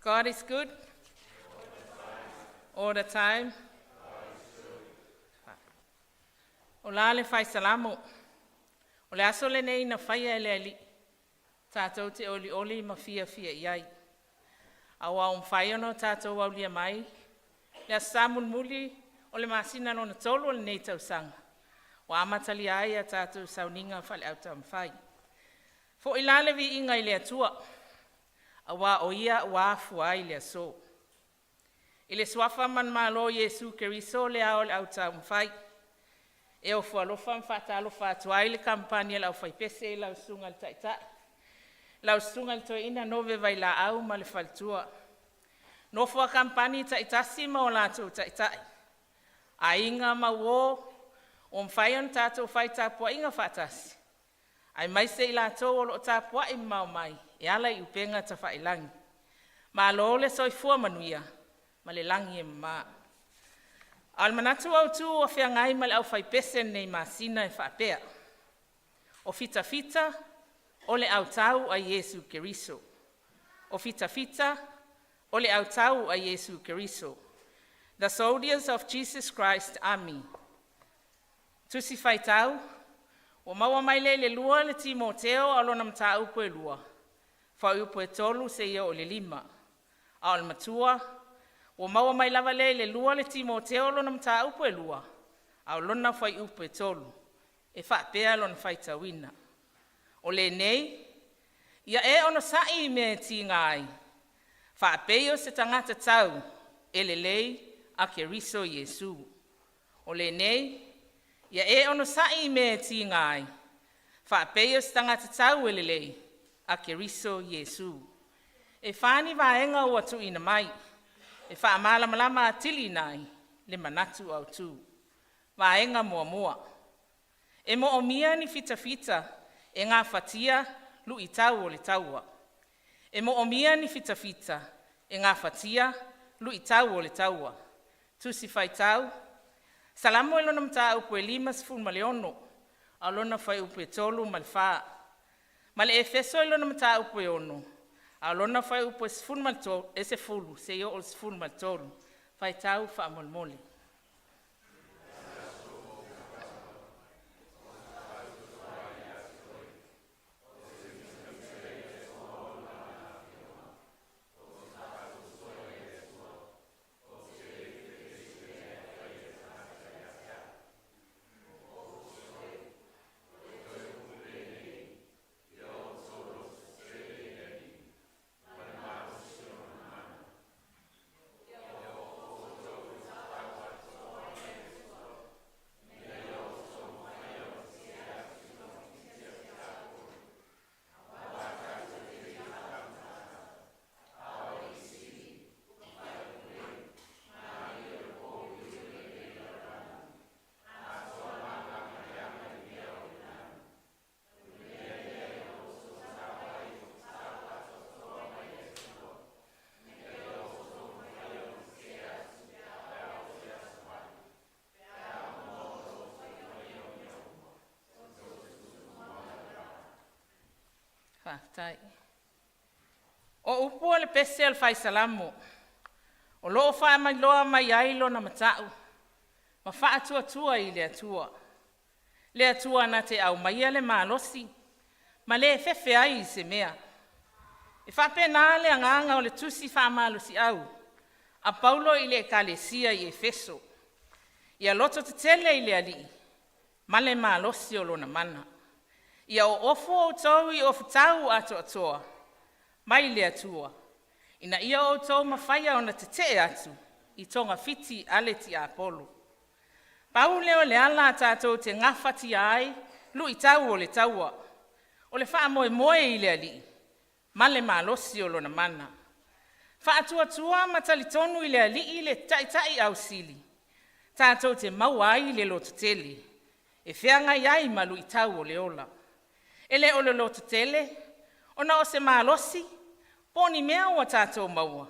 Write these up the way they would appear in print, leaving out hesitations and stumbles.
God is good all the time. O la le fai Salamo, o le aso lenei na faia e le Alii, tatou te olioli ma fiafia i ai. Aua ua mafai ona tatou aulia mai le Aso Sa mulimuli o le masina lona 3 o lenei tausaga, ua amatalia ai a tatou sauniga faale-autaumafai. Foi la le viiga i le Atua, aua o Ia ua afua ai le aso. I le suafa manumalo o Iesu Keriso le Ao o le autaumafai, e ofo alofa ma faatalofa atu ai le kamupani a le Aufaipese i lau Susuga i le Taitai, lau Susuga i le Toeaina Nove Vailaau ma le faletua, nofo a kamupani taitasi ma o latou taitai, aiga ma uo ua mafai ona tatou fai tapuaiga faatasi, aemaise i latou o loo tapuai mamao mai e ala i upega tafailagi. Malo le soifua manuia ma le lagi e mama. A o le manatu autu ua feagai ma le aufaipese i lenei masina e faapea: O fitafita o le autau a Iesu Keriso. O fitafita o le autau a Iesu Keriso. The Soldiers of Jesus Christ Army. Tusi Faitau ua maua mai lea i le 2 le Timoteo a o lona mataupu e 2 fuaiupu e 3-5. A o le matua ua maua mai lava lea i le 2 le Timoteo lona mataupu e 2 a o lona fuaiupu e 3, e faapea lona faitauina: O lenei, ia e onosai i mea e tiga ai, faapei o se tagata tau e lelei a Keriso Iesu. O lenei, ia e onosai i mea e tiga ai, faapei o se tagata tau e lelei a Keriso Iesu. E fa ni vaega ua tuuina mai e faamalamalama atili ai le manatu autu. Vaega 1. E moomia ni fitafita e gafatia luitau o le taua. E moomia ni fitafita e gafatia luitau o le taua. Tusi Faitau: Salamo i lona mataupu e 56 a o lona fuaiupu e 3 ma le 4, ma le Efeso i lona mataupu e 6 a o lona fuaiupu e 10-13. Faitau faamolemole. Faafetai. O upu o le pese a le Fai Salamo o loo faamailoa mai ai lona matau ma faatuatua i le Atua, le Atua na te aumaia le malosi ma le fefe ai i se mea. E faapena le agaga o le tusi faamalosiau a Paulo i le Ekalesia i Efeso, ia lototetele i le Alii ma le malosi o lona mana. Ia oofu outou i ofutau atoatoa mai le Atua ina ia outou mafaia ona tetee atu i togafiti a le tiapolo. Pau lea o le ala tatou te gafatia ai luitau o le taua, o le faamoemoe i le Alii ma le malosi o lona mana. Faatuatua ma talitonu i le Alii le Taitai ausili tatou te maua ai le lototele e feagai ai ma luitau o le ola. E le o le lototele ona o se malosi po o ni mea ua tatou maua,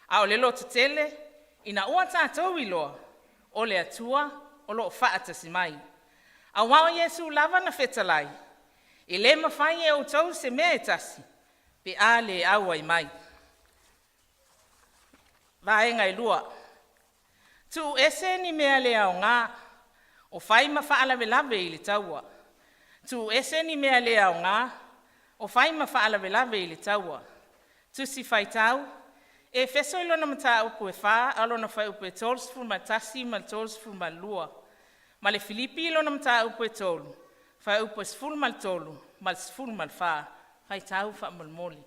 a o le lototele ina ua tatou iloa o le Atua o loo faatasi mai. Aua o Iesu lava na fetalai, “E le mafai e outou se mea e tasi pe a le auai mai.” Vaega e 2. Tuu ese ni mea le aoga o fai ma faalavelave i le taua. Tuu ese ni mea le aoga o fai ma faalavelave i le taua. Tusi Faitau Efeso i lona mataupu e 4 a o lona fuaiupu e 31 ma le 32, ma le Filipi i lona mataupu e 3 fuaiupu e 13 ma le 14. Faitau faamolemole.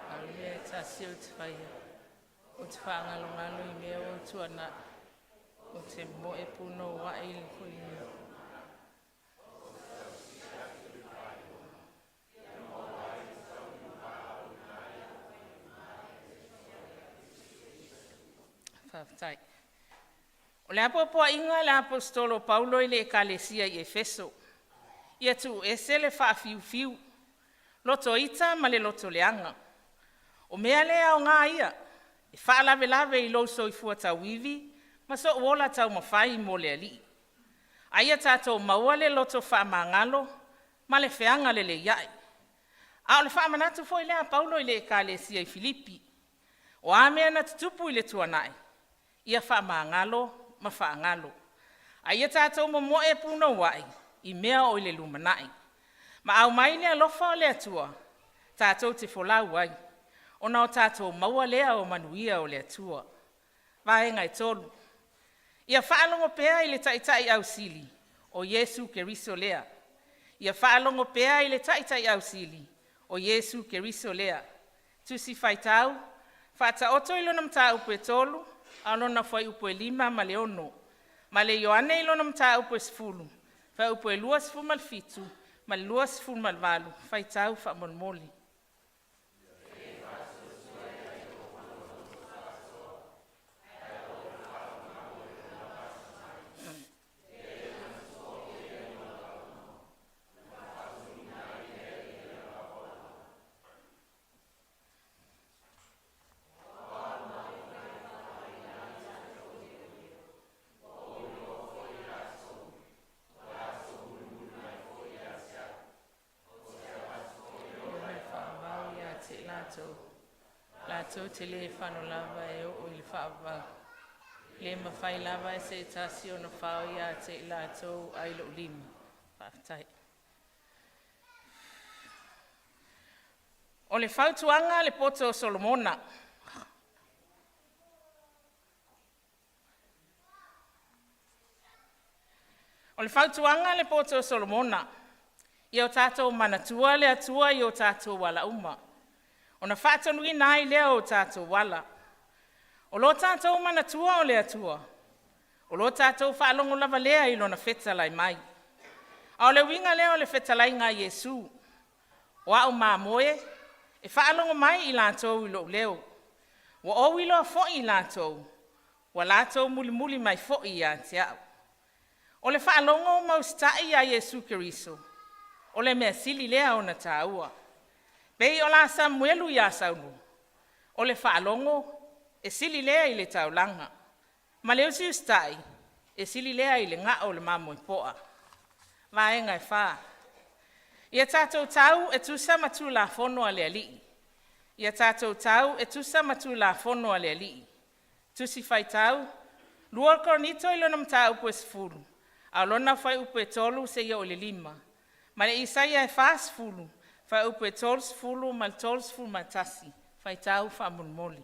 A o le mea e tasi ou te faia, ou te faagalogalo i mea ua tuanai, ou te momoe punouai i le. Faafetai. O le apoapoaiga a le Aposetolo o Paulo i le Ekalesia i Efeso, ia tuu ese le faafiufiu, loto ita ma le loto leaga. O mea le aoga ia e faalavelave i lou soifua tauivi ma sou ola taumafai mo le Alii. A ia tatou maua le loto faamagalo ma le feagaleleiai. A o le faamanatu foi lea a Paulo i le Ekalesia i Filipi. O a mea na tutupu i le tuanai, ia faamagalo ma faagalo, a ia tatou momoe punouai i mea o le lumanai, ma aumai le alofa o le Atua tatou te folau ai, ona o tatou maua lea o manuia o le Atua. Vaega e 3, ia faalogo pea i le Taitai ausili o Iesu Keriso lea. Ia faalogo pea i le Taitai ausili o Iesu Keriso lea. Tusi Faitau Faataoto i lona mataupu e 3 a o lona fuaiupu e 5 ma le 6, ma le Ioane i lona mataupu e 10 fuaiupu e 27 ma le 28. Faitau faamolemole. Faavavau ia te i latou latou te le fano lava e oo i le faavavau, le mafai lava e se tasi ona fao ia te i latou ai lou lima. Faafetai. O le fautuaga a le poto o Solomona. O le fautuaga a le poto o Solomona, ia o tatou manatua le Atua i o tatou ala uma, ona faatonuina ai lea o tatou ala. O lo tatou manatua o le Atua, o lo tatou faalogo lava lea i Lona fetalai mai. A o le uiga lea o le fetalaiga a Iesu, “O au mamoe e faalogo mai i latou i lou leo. Ua ou iloa foi i latou, ua latou mulimuli mai foi ia te au.” O le faalogo ma usitai ia Iesu Keriso o le mea sili lea ona taua. Pei o la Samuelu ia Saulo, o le faalogo e sili lea i le taulaga, ma le usiusitai e sili lea i le gao o le mamoe poa. Vaega e 4, ia tatou tau e tusa ma Tulafono a le Alii. Ia tatou tau e tusa ma Tulafono a le Alii. Tusi Faitau 2 Korinito i lona mataupu e 10 a o lona fuaiupu e 3 seia oo i le 5, ma le Isaia e 40 fuaiupu e 30 ma le 31. Faitau faamolemole.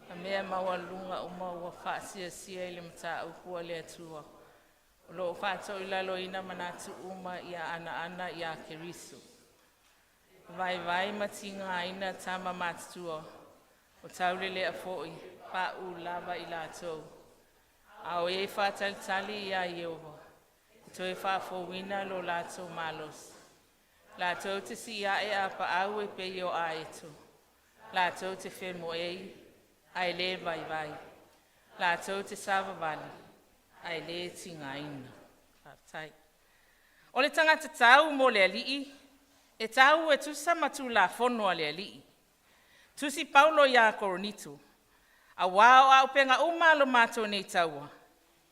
O mea maualuluga uma ua faasiasia i le mataupu a le Atua, o loo faatoilaloina manatu uma ia anoano ia Keriso. Vaivai ma tigaina tama matutua, o taulelea foi, pauu lava i latou. A o e faatalitali ia Ieova, e toe faafouina lo latou malosi. Latou te siiae apaau e pei o aeto, latou te femoei ae le vaivai, latou te savavali ae le tigaina. Faafetai. O le tagata tau mo le Alii, e tau e tusa ma Tulafono a le Alii. Tusi Paulo iā Korinito, “Auā o auupega uma a lo matou nei taua,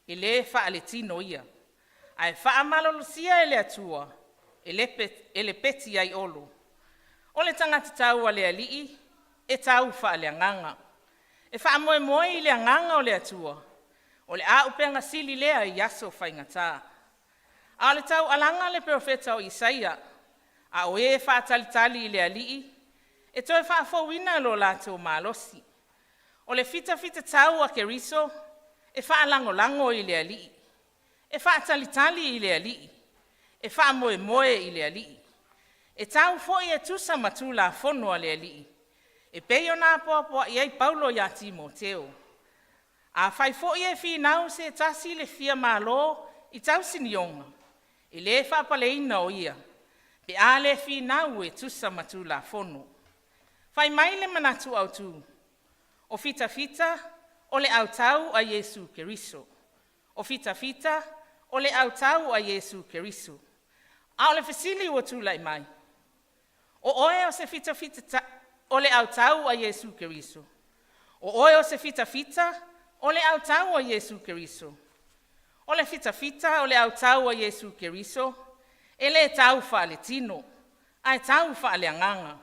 e lē faaletino ia, ae faamalolosia e le Atua e lepeti ai Olo.” O le tagata tau a le Alii e tau faaleagaga. E faamoemoe i le agaga o le Atua, o le auupega sili lea i aso faigata. A o le taualaga a le Perofeta o Isaia, “A o e faatalitali i le Alii, e toe faafouina lo latou malosi.” O le fitafitatau a Keriso e faalagolago i le Alii, e faatalitali i le Alii, e faamoemoe i le Alii. E tau foi e tusa ma Tulafono a le Alii e pei ona apoapoai ai Paulo ia Timoteo. Afai foi e finau se tasi i le fia malo i tausinioga, e le faapaleina o ia pe a le finau e tusa ma Tulafono. Fai mai le manatu autu, o fitafita o le autau a Iesu Keriso. O fitafita o le autau a Iesu Keriso. A o le fesili ua tulai mai, o oe o se fitafita o le autau a Iesu Keriso? O oe o se fitafita o le autau a Iesu Keriso? O le fitafita o le autau a Iesu Keriso e le tau faaletino ae tau faaleagaga.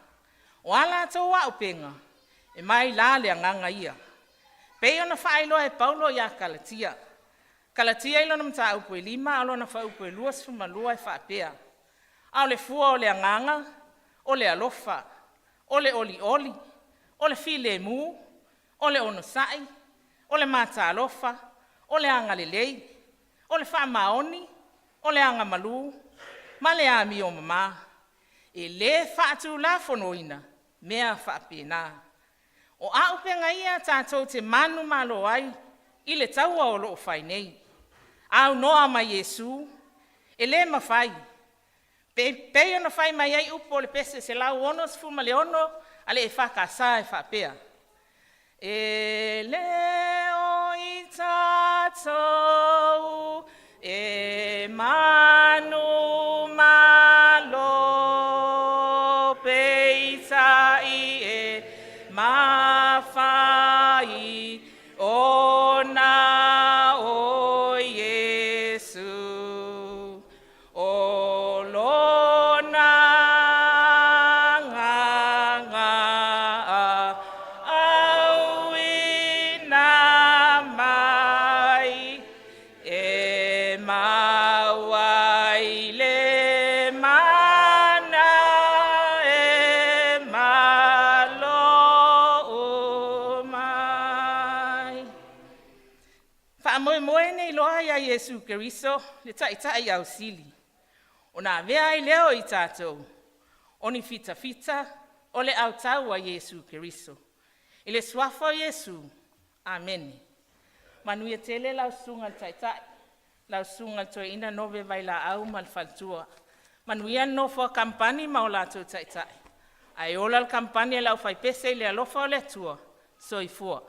O a latou auupega, e mai la le agaga ia, pei ona faailoa e Paulo ia Kalatia. Kalatia i lona mataupu e 5 a o lona fuaiupu e 22 e faapea: “A o le fua o le agaga, o le alofa, o le olioli, o le filemu, o le onosai, o le matalofa, o le agalelei, o le faamaoni, o le agamalu ma le amiomamā. E le faatulafonoina mea faapena.” O auupega ia tatou te manumalo ai i le taua o loo fai nei. Aunoa ma Iesu e le mafai, e pei ona fai mai ai upu o le Pese 166 a le EFKS e faapea: “E le o i tatou e manumalo, peitai e mafai ona o Iesu. O Lona Agaga auina mai e maua ai le mana e malo uma ai.” Faamoemoe nei loa ia Iesu Keriso le Taitai ausili ona avea ai lea o i tatou o ni fitafita o le autau a Iesu Keriso. I le Suafa o Iesu. Amene. Manuia tele lau Susuga i le Taitai, lau Susuga i le Toeaina Nove Vailaau ma le faletua. Manuia le nofo a kamupani ma o latou taitai, ae ola le Kamupani a le Aufaipese i le alofa o le Atua. Soifua.